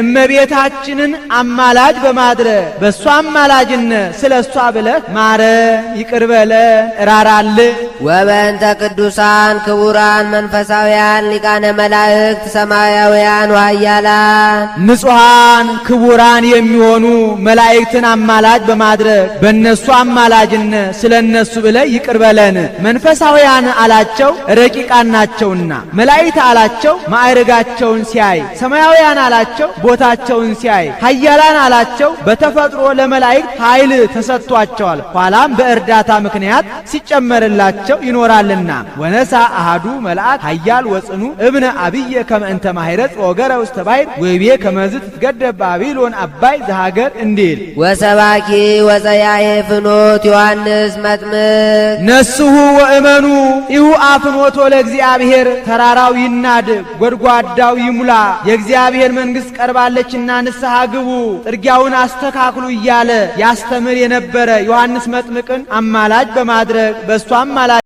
እመቤታችንን አማላጅ በማድረግ በእሷ አማላጅነት ስለ እሷ ብለህ ማረን፣ ይቅር በለን፣ እራራልን። ወበእንተ ቅዱሳን ክቡራን መንፈሳውያን ሊቃነ መላእክት ሰማያውያን ወኃያላን። ንጹሐን ክቡራን የሚሆኑ መላእክትን አማላጅ በማድረግ በእነሱ አማላጅነት ስለ እነሱ ብለህ ይቅር በለን። መንፈሳውያን አላቸው ረቂቃን ናቸውና፣ መላእክት አላቸው ማዕረጋቸውን ሲያይ፣ ሰማያውያን አላቸው ቦታቸውን ሲያይ፣ ኃያላን አላቸው በተፈጥሮ ለመላእክት ኃይል ተሰጥቷቸዋል፣ ኋላም በእርዳታ ምክንያት ሲጨመርላቸው ይኖራልና። ወነሥአ አሐዱ መልአክ ኃያል ወጽኑዕ እብነ ዐቢየ ከመ እንተ ማሕረጽ ወገረ ውስተ ባሕር ወይቤ ከመዝ ትትገደብ ባቢሎን ዐባይ ዘሀገር እንዲል። ወሰባኪ ወጸያሄ ፍኖት ዮሐንስ መጥምቅ። ነስሑ ወእመኑ ኢሁ አፍኖቶ ለእግዚአብሔር፣ ተራራው ይናድ ጎድጓዳው ይሙላ፣ የእግዚአብሔር መንግሥት ቀርባለችና ንስሐ ግቡ፣ ጥርጊያውን አስተካክሉ እያለ ያስተምር የነበረ ዮሐንስ መጥምቅን አማላጅ በማድረግ በእሱ አማላጅ